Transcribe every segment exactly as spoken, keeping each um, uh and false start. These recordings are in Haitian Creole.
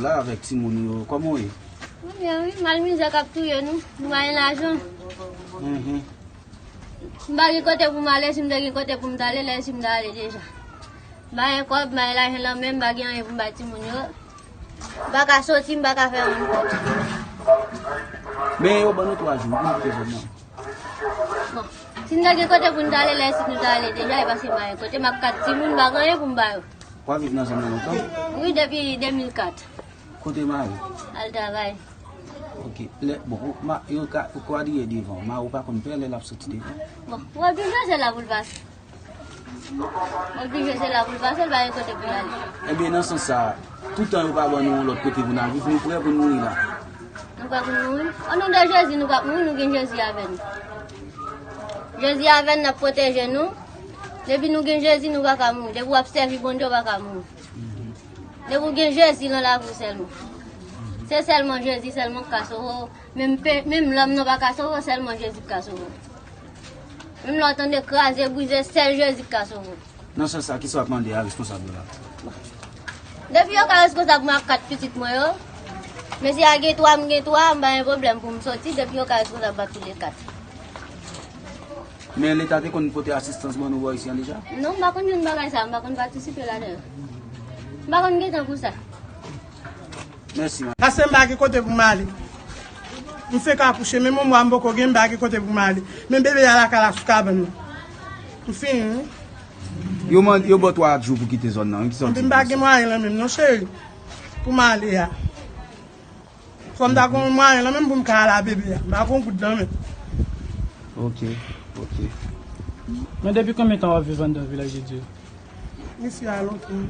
La avèk timoun yo, kòman w ye? Mwen byen wi, mal mizè k ap touye nou. Nou pa gen lajan. Mhm. M pa gen kote pou m ale, si m te gen kote pou m t ale, lè si m t ale deja. M pa gen kòb, m pa gen lajan nan men m, m pa gen anyen pou m bay timoun yo. M pa ka soti, m pa ka fè anyen. Men yo ban nou twa jou pou nou kite zòn nan. Bon, si n ta gen kote pou n t ale, lè si nou t ale deja, e paske m pa gen kote, m ap kat timoun, m pa gen anyen pou m ba yo. W ap viv nan zòn nan lontan? Wi, depi de mil kat. Kote mari w? Al travay. Ok. Lè, bon, ou, ma, yo ka, ou kwadriye devan. Mari w pa konn pè lè l ap soti devan? Bon, w ap vin jwenn se la pou l pase. Oblije se la pou l pase, l pa gen kote pou l ale. Ebyen, nan sans sa, toutan yo pa ban nou yon lòt kote pou n al viv, nou prè pou n mouri la. Nou prè pou n mouri? O non de Jezi, nou p ap mouri, nou gen Jezi avè n. Jezi avè n, l ap pwoteje nou. Depi nou gen Jezi, nou pa ka mouri. Depi w ap sèvi Bondye, w pa ka mouri. Depi w gen Jezi nan lavi w sèlman. Se sèlman Jezi sèlman k ka sove w. Menm pe, menm lòm nan pa ka sove w, sèlman Jezi k ka sove w. Menm lè w tande kraze, brize, sèl Jezi k ka sove w. Nan sans sa, kisa w ap mande a responsab yo la? Depi yo ka responsab mwen ak kat pitit mwen yo, mesye a gen twa, m gen twa, m pa gen pwoblèm pou m soti, depi yo ka responsab ak tou le kat. Men Leta te konn pote asistans ban nou bò isi an deja? Non, m pa konn jwenn bagay sa, m pa konn patisipe ladan yo. M pa konn gen tan pou sa. Mèsi, ma. Paske m pa gen kote pou m ale. M fenk akouche, menm yon mwa m poko gen, m pa gen kote pou m ale. Men bebe a lakay la sou kabann nan. M fini, wi. Yo mande, yo ba w twa jou pou kite zòn nan, wi. Kisa w di? Epi m pa gen mwayen lan menm non, cheri, pou m ale a. Fò m ta gen mwayen lan menm pou m ka al a bebe a. M pa gen goud lan menm. Ok, ok. Men depi konbyen tan w ap viv anndan Vilaj de Dye? Isi a lontan.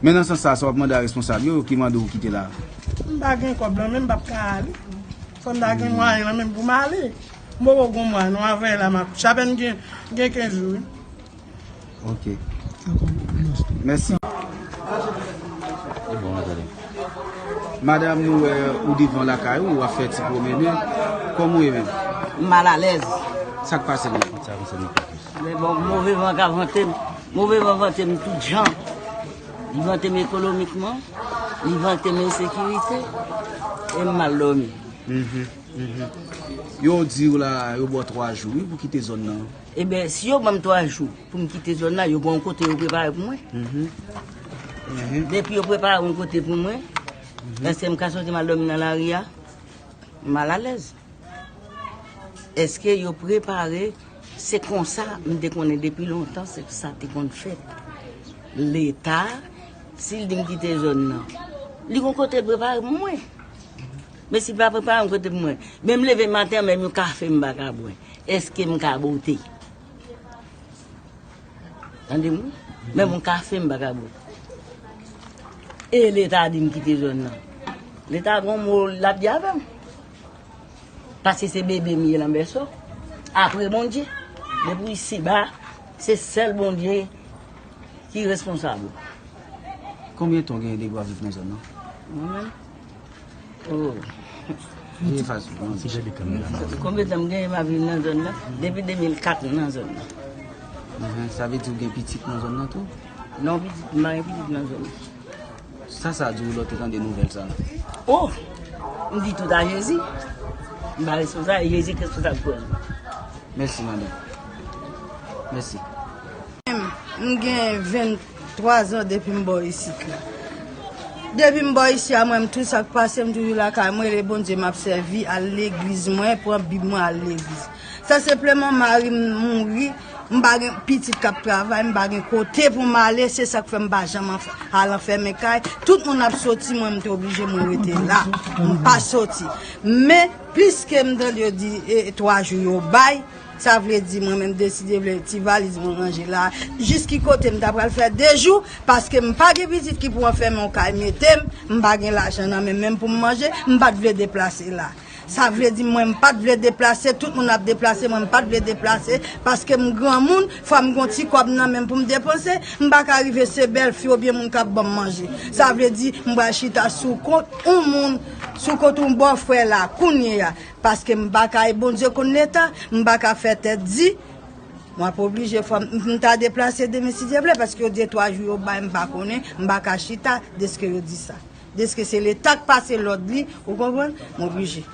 Men nan sans sa, sa w ap mande a responsab yo, yo ki mande w kite la? M pa gen kòb lan menm, m p ap ka ale. Fò m ta gen mwayen lan menm pou m ale. M poko gen mwayen non, avè la m akouche. Apèn gen, gen kenz jou, wi. Ok. Mèsi. Madanm, nou wè ou devan lakay ou, w ap fè ti pwomennen. Kòman w ye menm? M malalèz. Sa k pase menm? Sa konsène w plis? Men bon, move van ka vante m. Move van vante m tout jan. Li vante m ekonomikman, li vante m ensekirite, e m mal dòmi. Mhm, mhm. Yo di w la, yo ba w twa jou, wi, pou kite zòn nan. Ebyen, si yo ban m twa jou pou m kite zòn nan, yo gen yon kote yo prepare pou mwen. Mhm. Mhm. Depi yo prepare yon kote pou mwen, èske m ka soti m al dòmi nan lari a? M malalèz. Èske yo prepare? Se konsa m te konnen depi lontan, se sa te konn fèt. Leta, si l di m kite zòn nan, li gon kote l prepare pou mwen. Men si l pa prepare yon kote pou mwen, menm leve maten an, menm yon kafe m pa ka bwè. Èske m ka bote? Tande m wi. Menm yon kafe m pa ka bwè. E Leta di m kite zòn nan. Leta gon mo l ap di avè m. Paske se bebe m ye nan bèso. Apre Bondye, depi isi ba, se sèl Bondye ki responsab. Konbyen tan w gen depi w ap viv nan zòn nan? Mwen menm? Oh. Veye fas ou, mwen. Konbyen tan m gen m ap viv nan zòn nan? Depi de mil kat m nan zòn nan. Mhm, sa vle di w gen pitit nan zòn nan tou? Non, pitit, m pa gen pitit nan zòn nan. Sa sa di w lè w te tande nouvèl sa? Oh! M di tout a Jezi. M pa responsab, e Jezi k responsab pou mwen. Mèsi, madanm. Mèsi. M gen venntwa zan depi m bò isit la. Depi m bò isi a, mwen, m, tout sa k pase, m toujou lakay mwen, rele Bondye, m ap sèvi, al legliz mwen, pran Bib mwen, al legliz. Sa senpleman, mari m mouri, m pa gen pitit k ap travay, m pa gen kote pou m ale, se sa k fè m pa janm anf-, al anfèmen kay. Tout moun ap soti, mwen, m te oblije, mwen, rete la. M pa soti. Men, pliske m tande yo di, e, twa jou yo bay, sa vle di mwen menm deside vle ti valiz mwen ranje la. Jis ki kote m ta pral fè de jou, paske m pa gen pitit ki pou anfèmen yon kay mete m, m pa gen lajan nan men m menm pou m manje, m pa t vle deplase la. Sa vle di mwen m pa t vle deplase, tout moun ap deplase, mwen m pa t vle deplase, paske m granmoun, fò m gon ti kòb nan men m pou m depanse, m pa ka rive se bèlfi oubyen moun k ap ban m manje. Sa vle di m pral chita sou kont yon moun, sou kont yon bòfrè la, kounye a. Paske m pa ka, e Bondye konn leta, m pa ka fè tèt di. M ap oblije fò m, m ta deplase demen si Dye vle, paske yo di twa jou yo bay, m pa konnen, m pa ka chita deske yo di sa. Deske se Leta k pase lòd li, ou konprann? M oblije.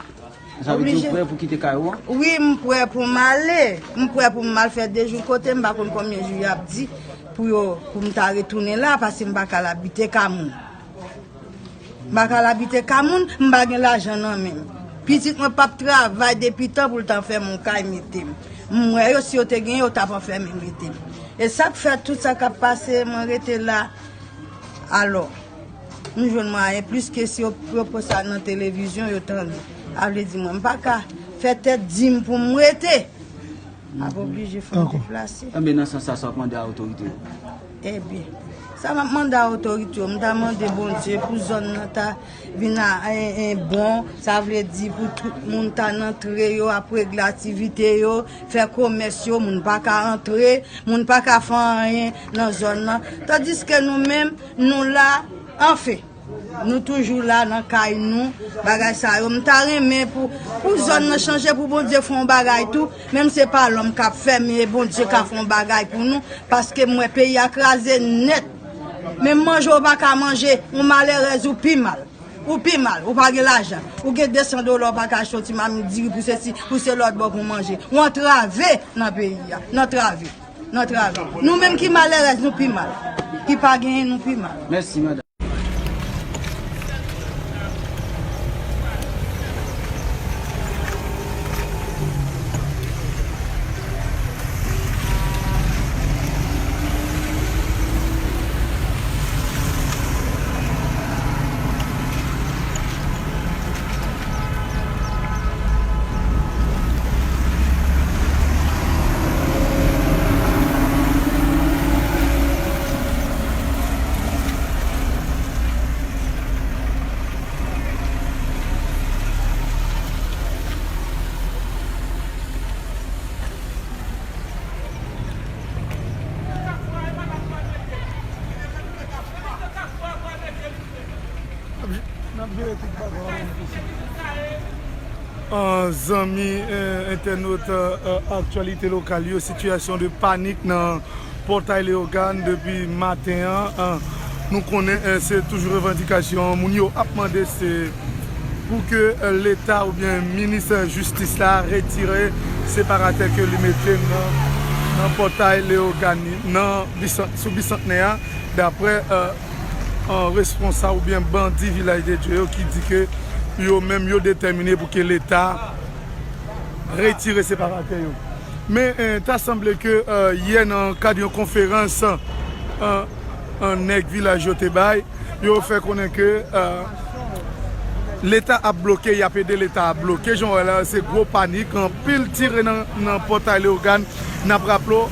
Sa vle di ou prè pou kite kay ou an? Wi, m prè pou m ale. M prè pou m al fè de jou kote, m pa konn konbyen jou y ap di pou yo, pou m ta retounen la, paske m pa ka al abite ka moun. M pa ka al abite ka moun, m pa gen lajan nan men m. Pitit mwen p ap travay depi tan pou l ta anfèmen yon kay mete m. M wè yo, si yo te gen, yo t ap anfèmen mete m. E sa k fè tout sa k ap pase, mwen rete la. Alò, m jwenn mwayen plis ke si yo, yo poste sa nan televizyon, yo tande. Sa vle di mwen, m pa ka fè tèt di m pou m rete. M ap oblije fè yon deplase. Enben, nan sans sa, sa w ap mande a otorite yo? Ebyen, sa m ap mande a otorite yo, m ta mande Bondye pou zòn nan ta vin a, en, en, bon, sa vle di pou tout moun ta nan antre yo, ap regle aktivite yo, fè komès yo, moun pa ka antre, moun pa ka fè anyen nan zòn nan. Tandiske nou menm, nou la, anfen. Nou toujou la nan kay nou, bagay sa yo. M ta renmen pou, pou zòn nan chanje, pou Bondye fè yon bagay tou. Menm se pa lòm k ap fè, men Bondye ka fè yon bagay pou nou, paske m wè peyi a kraze nèt. Menm manje w pa ka manje, yon malerèz ou pi mal. Ou pi mal, ou pa gen lajan. Ou gen de san dola, ou pa ka achte yon ti mamit diri pou sesi, pou se lòt bò pou manje. Ou antrave nan peyi a, n antrave. N antrave. Nou menm ki malerèz, nou pi mal. Ki pa genyen, nou pi mal. Mèsi, madanm. N ap jere tout bagay. An, zanmi, eh, entènot, eh, Aktyalite Lokal yo, sitiyasyon de panik nan Pòtay Leyogàn depi maten an. An, nou konnen, eh, se toujou revandikasyon moun yo ap mande, se pou ke, eh, Leta oubyen minis jistis la retire separatè ke li mete nan, nan Pòtay Leyogàn, nan Bisan-, sou Bisantnè a, daprè, eh, an responsab oubyen bandi Vilaj de Dye yo ki di ke yo menm yo detèmine pou ke Leta retire separatè yo. Men, eh, ta sanble ke, eh, yè nan kad yon konferans, eh, eh, nèg vilaj yo te bay, yo fè konnen ke, eh, Leta ap bloke, y ap ede Leta ap bloke. Jan w wè la, se gwo panik, anpil tire nan, nan Pòtay Leyogàn. N ap raple w,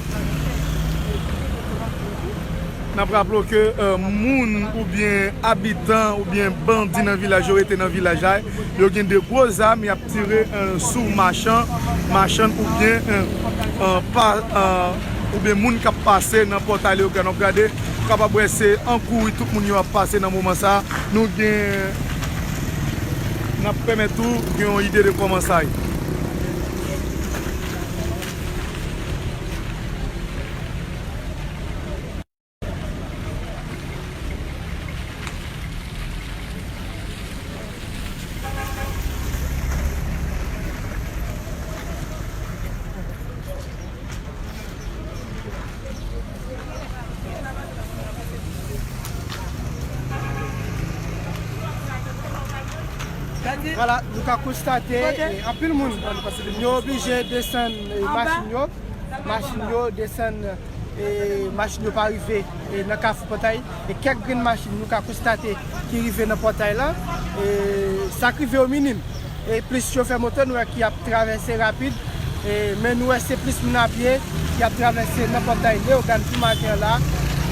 n ap raple w ke, eh, moun oubyen abitan oubyen bandi nan vilaj yo rete nan vilaj la. Yo gen de gwo zam, y ap tire, eh, sou machan, machann oubyen, eh, eh, pa, eh, oubyen moun k ap pase nan Pòtay Leyogàn. W ap gade, w kapab wè se an kouri tout moun yo ap pase nan moman sa a. Nou gen, n ap pèmèt ou gen yon ide de kòman sa ye. Vwala, nou ka konstate, eh, anpil moun, yo oblije desann, eh, machin yo, machin yo desann, eh, machin yo pa rive, eh, nan Kafou Pòtay, e kèk grenn machin nou ka konstate ki rive nan Pòtay la, eh, sa k rive yo minim. E plis chofè moto nou wè ki ap travèse rapid, e, men nou wè se plis moun a pye ki ap travèse nan Pòtay Leyogàn pou maten an la.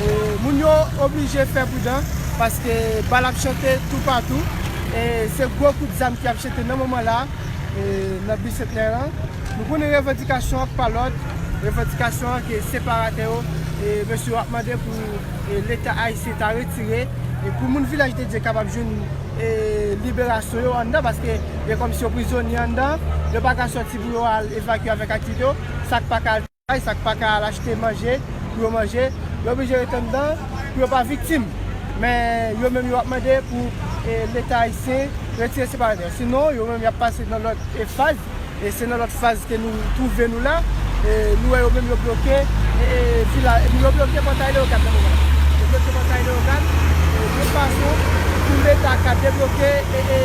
E, moun yo oblije fè pridan paske bal ap chante toupatou. E, se gwo kout zam ki ap chante nan moman la, e, nan Bisantnè lan. Nou konnen revandikasyon an k pa lòt, revandikasyon an ke separatè yo, e, mesye yo ap mande pou, e, Leta ayisyen ta retire, e, pou moun Vilaj de Dye kapab jwenn e, liberasyon yo anndan, paske e kòmsi yo prizonye anndan, yo pa ka sòti pou yo al evakye avèk aktivite yo, sa k pa ka al travay, sa k pa ka al achte manje pou yo manje, yo oblije rete anndan pou yo pa viktim. Men yo menm yo ap mande pou e, Leta ayisyen retire separatè. Sinon, yo menm y ap pase nan lòt, e, faz. E se nan lòt faz ke nou twouve nou la. E nou wè yo menm yo bloke, e, e, vila, yo bloke pòtay Leyogàn nan moman. Yo bloke pòtay Leyogàn, e, yon fason pou Leta ka debloke, e, e,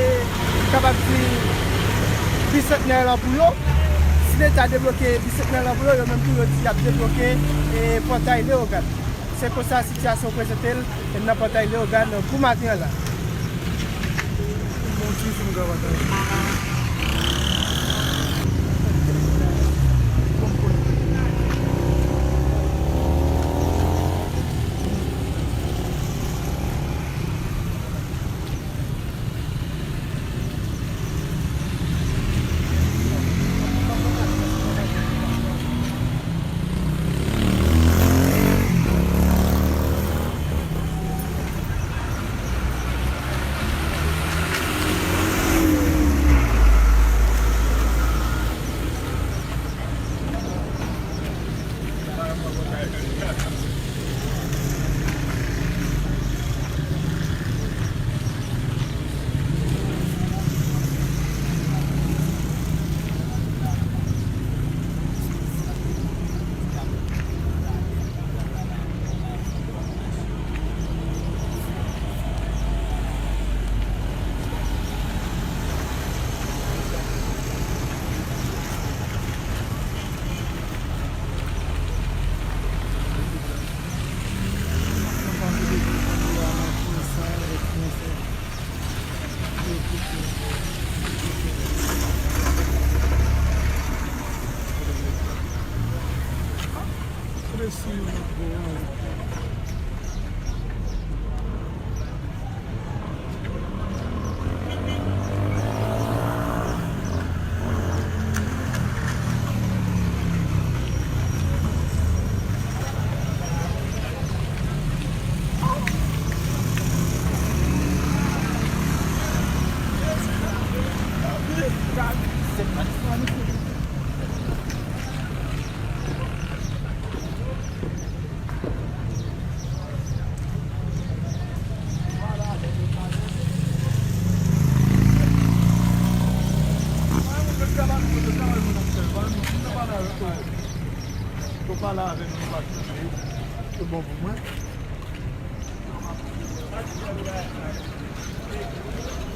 kapab di, bisantnè lan pou yo. Si Leta debloke bisantnè lan pou yo, yo menm tou yo di y ap debloke, e, pòtay Leyogàn. Se konsa sitiyasyon prezante l nan pòtay Leyogàn pou maten an la.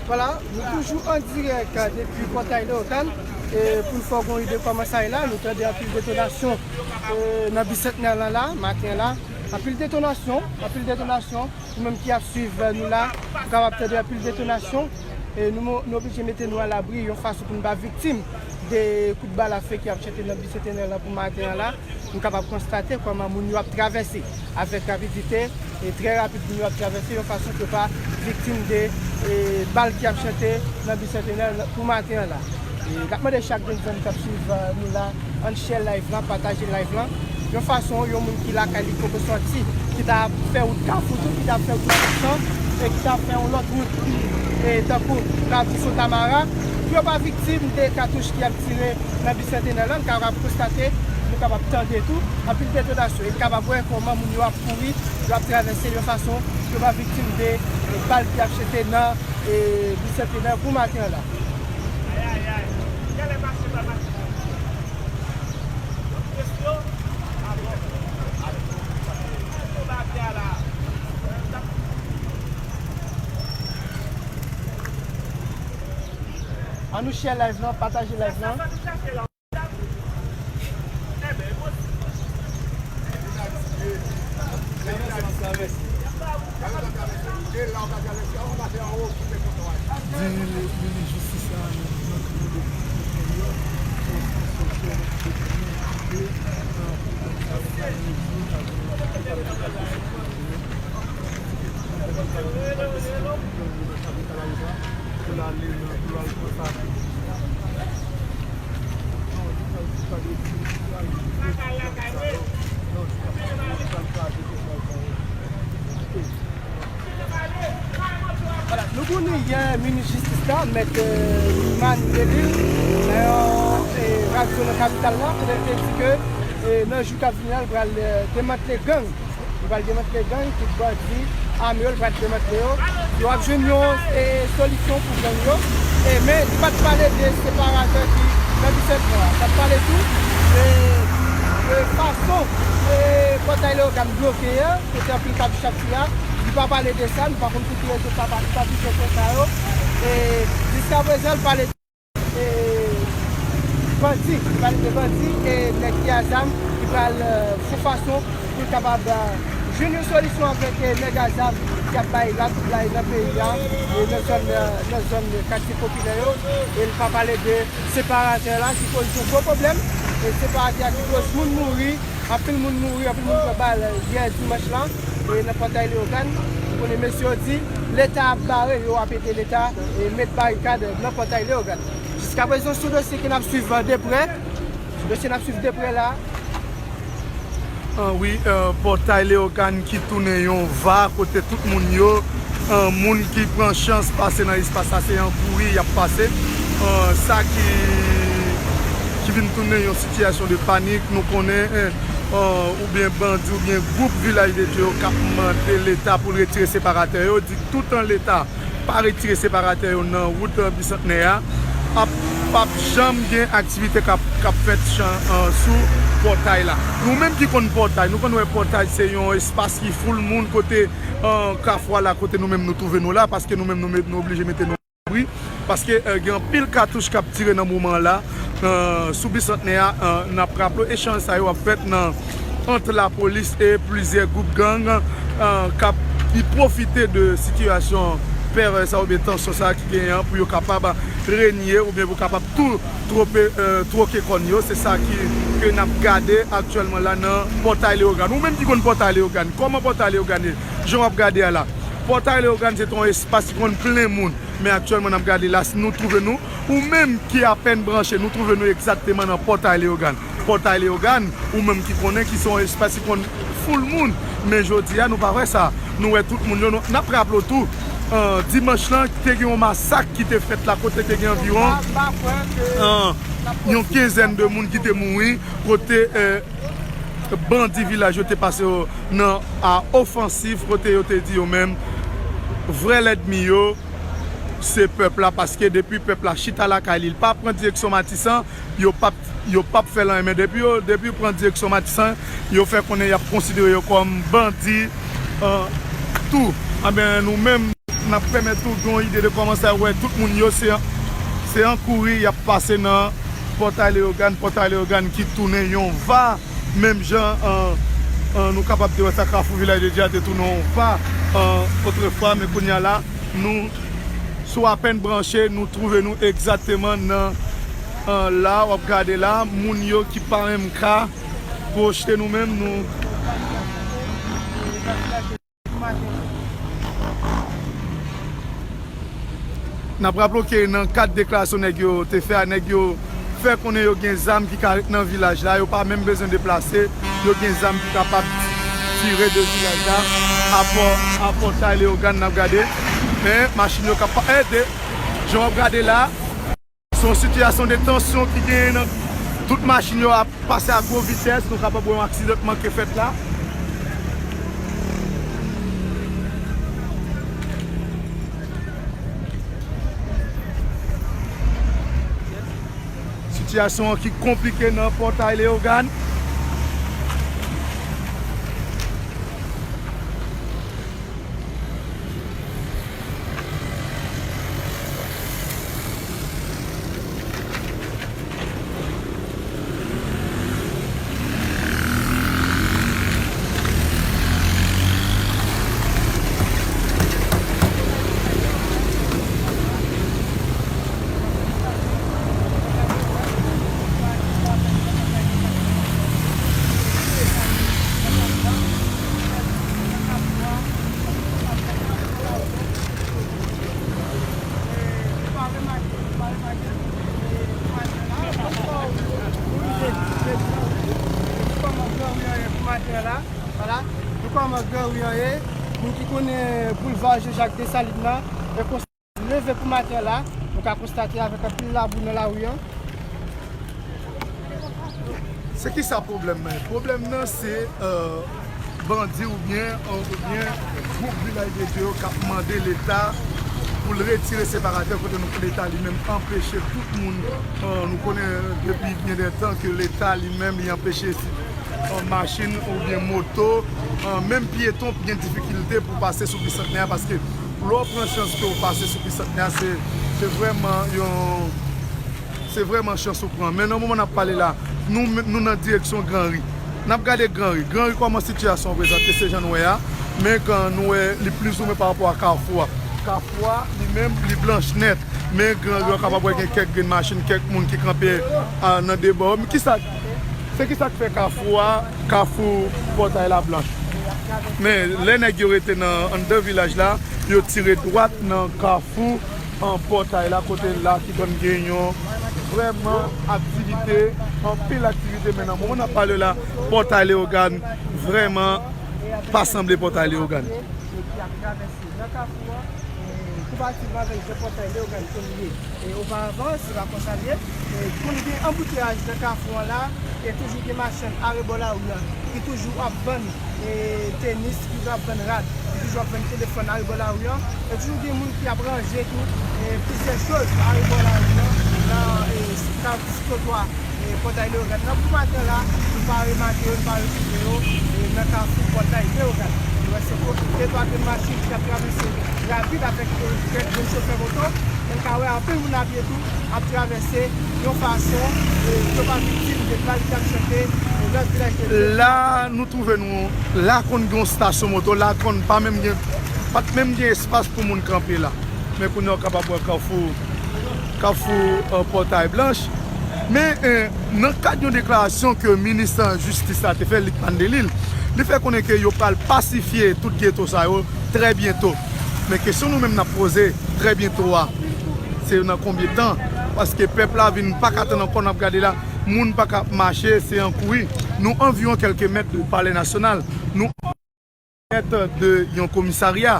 Vwala, nou toujou an dirèk depi pòtay Leyogàn, e pou n fè w gon ide kòman sa ye la, nou tande anpil detonasyon, e, nan Bisantnè lan la, maten la. Anpil detonasyon, anpil detonasyon. Ou menm ki ap swiv, e, nou la, ou kapab tande anpil detonasyon. E nou, nou oblije mete nou alabri yon fason pou n pa viktim de kout bal a fe ki ap chante nan Bisantnè lan pou maten an la. Nou kapab konstate kòman moun yo ap travèse avèk rapidite, e trè rapid moun yo ap travèse yon fason ke pa viktim de, e, bal ki ap chante nan Bisantnè pou maten an la. E n ap mande chak grenn zanmi k ap swiv, e, nou la, ann share live lan, pataje live lan. Yon fason, yon moun ki lakay li poko sòti, ki ta fè wout Kafou tou, ki ta fè wout Matisan, e ki ta fè yon lòt wout, e tankou Radisson Tamara, pou yo pa viktim de katouch ki ap tire nan Bisantnè lan, nou kapab konstate, nou kapab tande tou, anpil detonasyon. E n kapab wè kòman moun yo ap kouri, yo ap travèse yon fason pou yo pa viktim de, e, bal ki ap chante nan, e, Bisantnè pou maten an la. Ann nou share live lan, pataje live lan. Di minis jistis la, nan kriminalite, Nou konnen yè minis jistis la, mèt, e, Mani Delille, nan yon, e, radyo nan kapital la, kote l te di ke, e, nan jou k ap vini an, l pral, e, demantle gang. Li pral demantle gang, tout bandi, ame yo, li pral demantle yo. Yo ap jwenn yon, e, solisyon pou gang yo. E, men, li pa t pale de separatè ki nan Bisantnò a. Li pa t pale tou de, de fason, e, Pòtay Leyogàn bloke an, kote anpil kabich ap tire a. Li pa pale de sa, nou pa konn pou ki rezon li pa pale, li pa vin jwenn sa yo. E, jiskaprezan, li pale e, bandi, li pale de bandi, e nèg ki a zam, ki pral, e, fè fason pou l kapab, e, jwenn yon solisyon avèk, e, nèg a zam k ap bay lakout la nan peyi a, e nan zòn, e, nan zòn katye popilè yo. E l pa pale de separatè la ki koz yon gwo pwoblèm, e separatè a ki koz moun mouri, anpil moun mouri, anpil moun pran bal yè dimanch lan, e nan Pòtay Leyogàn. Ou konnen mesye yo di, Leta ap bare, yo ap ede Leta, e met barikad nan Pòtay Leyogàn. Jiskaprezan, sou dosye ke n ap swiv de prè, sou dosye n ap swiv de prè la. Ah, wi, euh, Pòtay Leyogàn ki tounen yon va kote tout moun yo, euh, moun ki pran chans pase nan espas la, se an kouri y ap pase. Euh, sa ki, ki vin tounen yon sitiyasyon de panik, nou konnen, euh, euh, oubyen bandi, oubyen gwoup Vilaj de Dye yo k ap mande Leta pou l retire separatè yo, di toutan Leta pa retire separatè yo nan wout, euh, Bisantnè a, ap, p ap janm gen aktivite k ap, k ap fèt chan, euh, sou Pòtay la. Nou menm ki konn Pòtay, nou konn wè Pòtay se yon espas ki full moun kote, euh, kafou a la kote nou menm nou twouve nou la, paske nou menm nou met, nou oblije mete nou abri, paske, euh, gen anpil katouch k ap tire nan moman la, euh, sou Bisantnè a, euh, n ap raple w, echanj sa yo ap fèt nan, ant lapolis e plizyè gwoup gang, euh, k ap, ki pwofite de sitiyasyon pèvè sa oubyen tansyon sa ki genyen an pou yo kapab renye oubyen pou kapab tou twope, euh, twoke kòn yo. Se sa ki, ke n ap gade aktyèlman la nan Pòtay Leyogàn. Ou menm ki konn Pòtay Leyogàn, kòman Pòtay Leyogàn ye? Jan w ap gade a la, Pòtay Leyogàn se te yon espas ki konn plen moun. Men aktyèlman n ap gade la, si nou twouve nou, ou menm ki apèn branche, nou twouve nou egzakteman nan Pòtay Leyogàn. Pòtay Leyogàn, ou menm ki konnen ki se yon espas ki konn full moun. Men jodi a, nou pa wè sa. Nou wè tout moun yo, nou, n ap raple w tou, euh, dimanch lan, te gen yon masak ki te fèt la, kote te gen anviwon, euh, yon kenzèn de moun ki te mouri, kote, euh, bandi vilaj yo te pase yo nan, a ofansif, kote yo te di yo menm, vrè lènmi yo, se pèp la, paske depi pèp la chita lakay li, li pa pran direksyon Matisan, yo p ap, yo p ap fè l anyen. Men depi yo, depi yo pran direksyon Matisan, yo fè konnen y ap konsidere yo kòm bandi, euh, tou. Anben, nou menm, n ap pèmèt ou gen yon ide de kòman sa, wè tout moun yo, se, se an kouri y ap pase nan Pòtay Leyogàn, Pòtay Leyogàn ki tounen yon va, menm jan, euh, euh, nou kapab te wè sa Kafou Vilaj de Dye a te tounen yon va, euh, otrefwa, men kounye a la, nou, si w apèn branche, nou twouve nou egzakteman nan, euh, la, w ap gade la, moun yo ki pa menm ka pwojte nou menm, nou. N ap raple w ke nan kad deklarasyon nèg yo te fè a, nèg yo fè konnen yo gen zam ki ka ret nan vilaj la, yo pa menm bezwen deplase, yo gen zam ki kapab tire de vilaj la, a Pò, a Pòtay Leyogàn n ap gade, men machin yo k ap pa ede, jan w ap gade la. Se yon sitiyasyon de tansyon ki genyen nan tout machin yo ap pase a gwo vitès, nou kapab wè yon aksidant manke fèt la. Sitiyasyon an ki konplike nan Pòtay Leyogàn. Vwala, nou kòman gran ri an ye, moun ki konnen boulva Jean Jacques Dessalines nan, e konsa leve pou maten la, nou ka konstate avèk anpil labou nan lari an. Se ki sa pwoblèm nan? Pwoblèm nan se, euh, bandi oubyen, oubyen gwoup Vilaj de Dye yo k ap mande Leta pou l retire separatè kote nou, Leta li menm anpeche tout moun, eh, nou konnen depi byen de tan ke Leta li menm li anpeche, eh, machin oubyen moto, eh, menm pyeton gen difikilte pou pase sou Bisantnè a, paske lè w pran chans ke w pase sou Bisantnè a, se, se vrèman yon, se vrèman chans ou pran. Men nan moman n ap pale la, nou, nou nan direksyon Granri. N ap gade Granri. Granri, kòman sitiyasyon an prezante, se jan n wè a. Men kan nou wè, li plizoumwen pa rapò a Kafou a. Kafou a, li menm, li blanch nèt. Men Granri, w kapab wè gen kèk grenn machin, kèk moun ki kanpe, ah, nan debò. Men kisa, se kisa k fè Kafou a, Kafou Pòtay la blanch? Men lè nèg yo rete nan, anndan vilaj la, yo tire dwat nan Kafou an Pòtay la, kote la ki konn gen yon vrèman aktivite, anpil aktivite, men nan moman n ap pale la, Pòtay Leyogàn vrèman pa sanble Pòtay Leyogàn. Nan Kafou an, e, kou pati Vangèl Jan Pòtay Leyogàn ke li ye. E, oparavan, se pa konsa l ye. E, konn gen anbouteyaj nan Kafou an la, e toujou gen machann arebò lari an ki toujou ap vann, e, tenis, ki toujou ap vann rad, ki toujou ap vann telefòn arebò lari an. E toujou gen moun ki ap ranje tou, e, plizyè choz arebò lari an, nan, e, sou ka, sou twotwa, e, Pòtay Leyogàn. Nan pou maten la, nou pa remake yo, nou pa retwouve yo, e, nan Kafou Pòtay Leyogàn. Nou wè se konplike, pa gen machin ki ap travèse rapid avèk, e, kèk jèn chofè moto, men n ka wè anpil moun a pye tou ap travèse yon fason, e, yo pa viktim de bal k ap chante, e, nan vilaj de Dye. La, nou twouve nou, la konn gen yon stasyon moto, la konn pa menm gen, pa t menm gen espas pou moun kanpe la. Men kounye a, w kapab wè Kafou, Kafou, e, Pòtay Blanch. Men, e, nan kad yon deklarasyon ke minis jistis la te fè, Lucmane Delille, li fè konnen ke yo pral pasifye tout geto sa yo trè byento. Men kesyon nou menm n ap poze, trè byento a, se nan konbyen tan? Paske pèp la vin pa ka tann ankò, n ap gade la, moun pa ka mache, se an kouri. Nou anviwon kèlke mèt de Palè Nasyonal. Nou mèt de yon komisarya.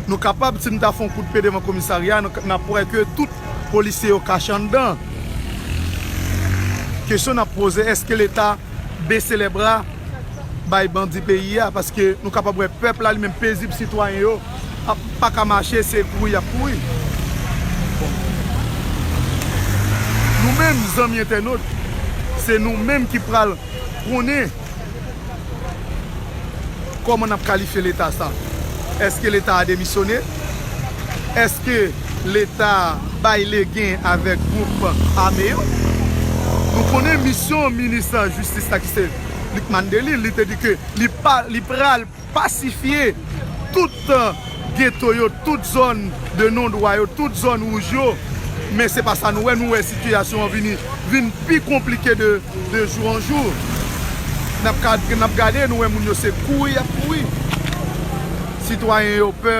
Nou kapab, si n ta fè yon kout pye devan komisarya, n, n ap wè ke tout polisye yo kache anndan. Kesyon n ap poze, èske Leta bese lè bra bay bandi peyi a? Paske nou kapab wè pèp la li menm pezib, sitwayen yo ap, pa ka mache, se kouri y ap kouri. Bon. Nou menm, zanmi entènot, se nou menm ki pral konnen kòman n ap kalifye Leta sa. Èske Leta a demisyone? Èske Leta bay legen avèk gwoup ame yo? Nou konnen misyon minis jistis la ki se Lucmane Delille, li te di ke li pa, li pral pasifye tout, euh, geto yo, tout zòn de non dwa yo, tout zòn wouj yo. Men se pa sa nou wè, nou wè sitiyasyon an vini, vin pi konplike de, de jou an jou. N ap ka, n ap gade, nou wè moun yo se kouri y ap kouri. Sitwayen yo pè,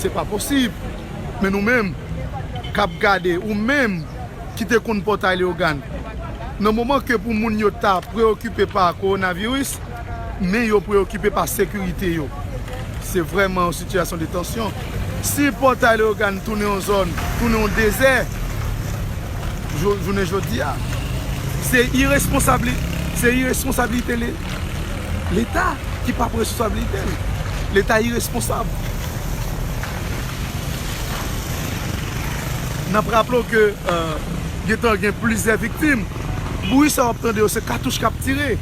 se pa posib. Men nou menm, k ap gade, ou menm, ki te konn Pòtay Leyogàn. Nan moman ke pou moun yo ta preokipe pa kowonaviris, men yo preokipe pa sekirite yo. Se vrèman yon sitiyasyon de tansyon. Si Pòtay Leyogàn tounen yon zòn, tounen yon dezè, jou-, jounen jodi a, se iresponsabli-, se iresponsablite Le-, Leta ki pa pran responsabilite l. Leta iresponsab. N ap raple w ke, euh, gentan gen plizyè viktim. Bri sa w ap tande yo, se katouch k ap tire.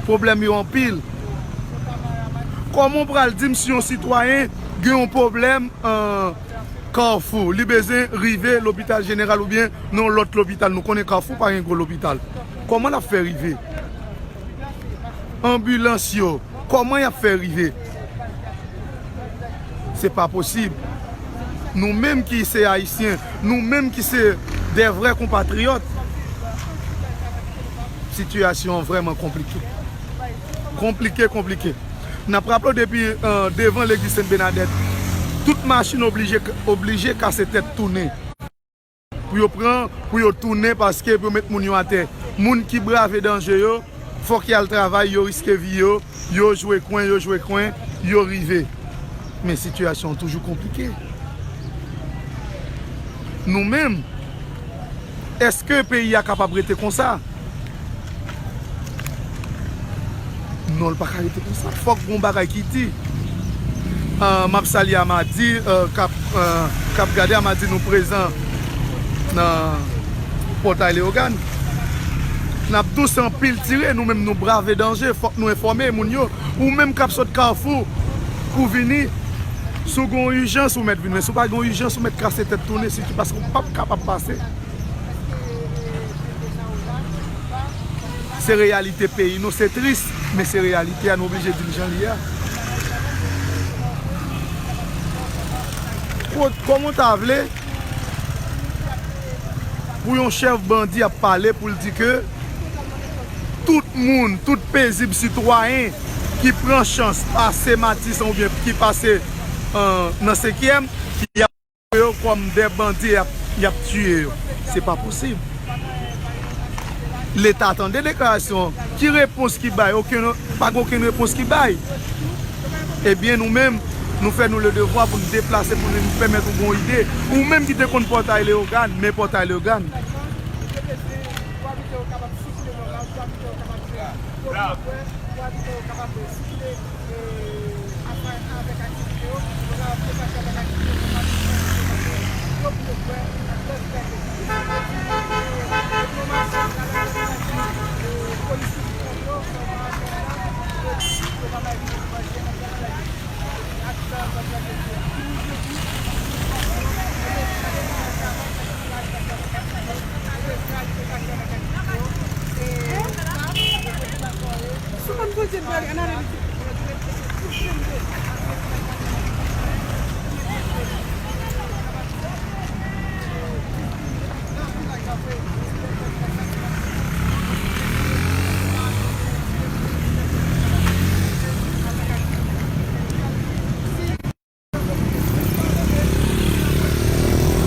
Pwoblèm yo anpil. Kòman w pral di m si yon sitwayen gen yon pwoblèm, euh, Kafou, li bezwen rive lopital jeneral oubyen nan yon lòt lopital? Nou konnen Kafou pa gen gwo lopital. Kòman l ap fè rive? Anbilans yo, kòman y ap fè rive? Se pa posib. Nou menm ki se Ayisyen, nou menm ki se de vrè konpatriyòt, sitiyasyon an vrèman konplike. Konplike, konplike. N ap raple w depi, euh, devan legliz Sent Bènadèt, tout machin oblije, oblije kase tèt tounen. Pou yo pran, pou yo tounen, paske pou yo met moun yo atè. Moun ki brave danje yo, fòk y al travay, yo riske vi yo, yo jwe kwen, yo jwe kwen, yo rive. Men sitiyasyon an toujou konplike. Nou menm, èske peyi a kapab rete konsa? Non, l pa ka rete konsa. Fòk gon bagay ki di. Ah, m ap salye Amadi, ah, k ap, ah, k ap gade. Amadi, nou prezan nan Pòtay Leyogàn. N ap douse anpil tire, nou menm nou brave danje, fòk nou enfòme moun yo. Ou menm k ap sot Kafou pou vini, si w gen yon ijans, ou mèt vin, men si w pa gen yon ijans, ou mèt kase tèt tounen, sitou paske w p ap kapab pase. Se reyalite peyi nou, se tris, men se reyalite a, nou oblije di l jan l ye a. Ko-, kòman w ta vle pou yon chèf bandi ap pale pou l di ke tout moun, tout pezib sitwayen ki pran chans pase Matisan oubyen ki pase, euh, nan senkyèm, y ap yo kòm de bandi y ap, y ap tiye yo. Se pa posib. Leta tande deklarasyon. Ki repons ki bay? Okenn, pa gen okenn repons ki bay. Ebyen, nou menm, nou fè nou le devwa pou nou deplase, pou nou pèmèt ou gon ide. Ou menm ki te konn Pòtay Leyogàn, men Pòtay Leyogàn.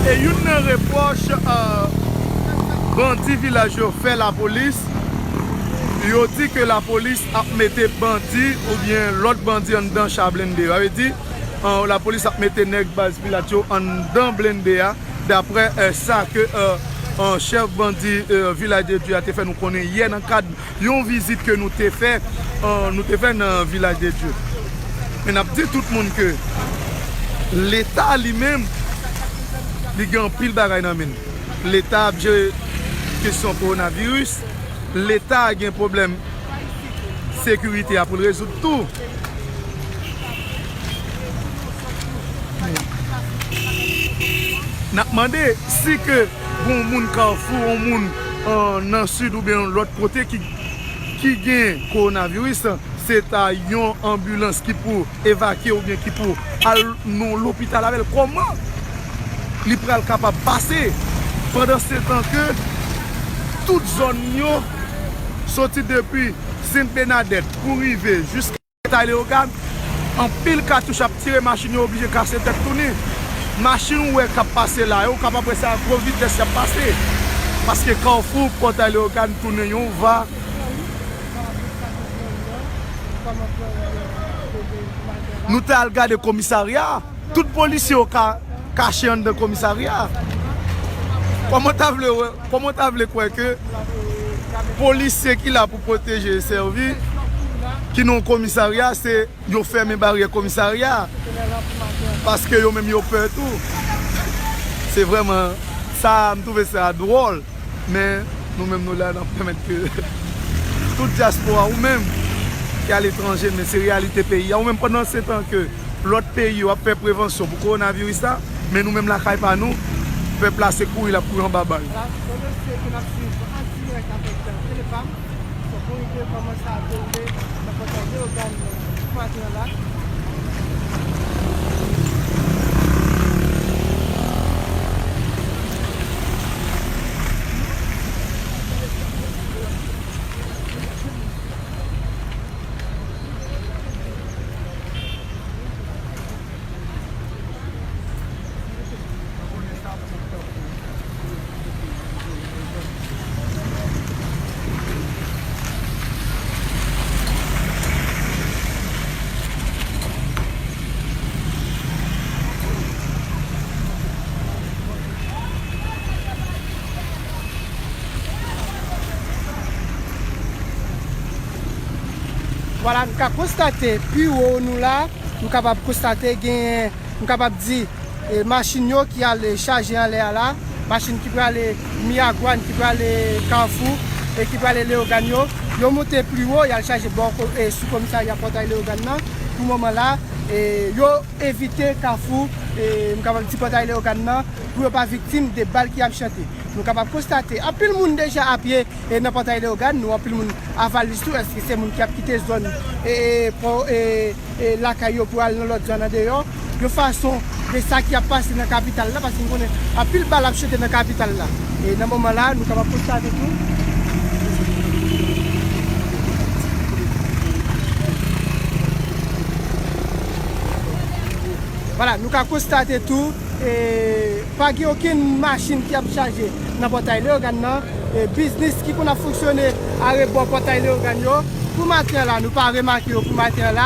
E youn nan repwòch, euh, bandi vilaj yo fè lapolis, yo di ke lapolis ap mete bandi oubyen lòt bandi anndan cha blende. Sa vle di, euh, lapolis ap mete nèg baz vilaj yo anndan blende a, daprè, euh, sa ke, euh, euh, chèf bandi, euh, Vilaj de Dye a te fè nou konnen yè nan kad yon vizit ke nou te fè, euh, nou te fè nan Vilaj de Dye. Men n ap di tout moun ke Leta li menm, li gen anpil bagay nan men l. Leta ap jere kesyon kowonaviris. Leta gen pwoblèm sekirite a pou l rezoud tou. N ap mande si ke gon moun Kafou, yon moun, euh, nan Sid oubyen yon lòt kote ki, ki gen kowonaviris, se ta yon anbilans ki pou evakye oubyen ki pou al nan lopital avè l. Kòman li pral kapab pase pandan se tan ke tout zòn yo, soti depi Sent Bènadèt pou rive jiska Pòtay Leyogàn, anpil katouch ap tire, machin yo oblije kase tèt tounen. Machin ou wè k ap pase la yo, ou kapab wè se a gwo vitès y ap pase. Paske Kafou Pòtay Leyogàn tounen yon va. Nou te al gade komisarya. Tout polisye yo ka kache anndan komisarya. Kòman w ta vle wè, kòman w ta vle kwè ke polisye ki la pou pwoteje e sèvi, ki nan yon komisarya, se yo fèmen baryè komisarya a? Paske yo menm yo pè tou. Se vrèman sa, m twouve sa dwòl. Men nou menm nou la, n ap pèmèt ke tout dyaspora, ou menm ki aletranje, men se reyalite peyi a, ou menm pandan se tan ke lòt peyi yo ap fè prevansyon pou kowonaviris la, men nou menm lakay pa nou, pèp la se kouri l ap kouri anba bal. Fòk nou rive kòmanse a tonbe nan pòtay Leyogàn nan maten an la. Vwala, nou ka konstate pi wo nou la, nou kapab konstate gen, nou kapab di, e, machin yo ki al chaje anlè a la, machin ki prale Miragwàn, ki prale Kafou, e ki prale Leyogàn yo, yo monte pi wo, y al chaje bò ko-, e, sou komisarya Pòtay Leyogàn nan. Pou moman la, e, yo evite Kafou, e, m kapab di Pòtay Leyogàn nan, pou yo pa viktim de bal ki ap chante. Nou kapab konstate anpil moun deja apye, e, nan Pòtay Leyogàn, nou anpil moun avalis tou, èske se moun ki ap kite zòn, e, e, pò, e, e, lakay yo pou al nan lòt zòn andeyò, yon fason de sa ki ap pase nan kapital la, paske nou konnen anpil bal ap chante nan kapital la. E nan moman la, nou kapab konstate tou. Vwala, nou ka konstate tou, e, pa gen okenn machin ki ap chaje nan Pòtay Leyogàn nan. E, biznis ki konn ap fonksyone arebò Pòtay Leyogàn yo, pou maten an la, nou pa remake yo pou maten an la.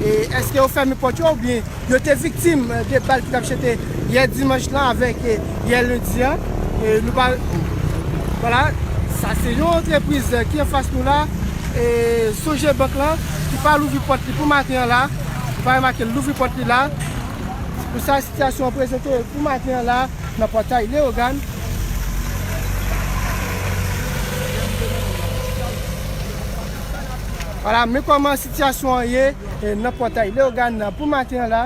E, èske yo fèmen pòt yo oubyen yo te viktim, e, de bal ki t ap chante yè dimanch lan avèk, e, yè lendi an? E, nou pa, vwala, sa se yon antrepriz, e, ki anfas nou la, e, Sogebank lan, ki pa louvri pòt li pou maten an la. Nou pa remake l louvri pòt li la. Pou sa sitiyasyon an prezante pou maten an la nan Pòtay Leyogàn. Vwala, men kòman sitiyasyon an ye, e, nan Pòtay Leyogàn nan pou maten an la.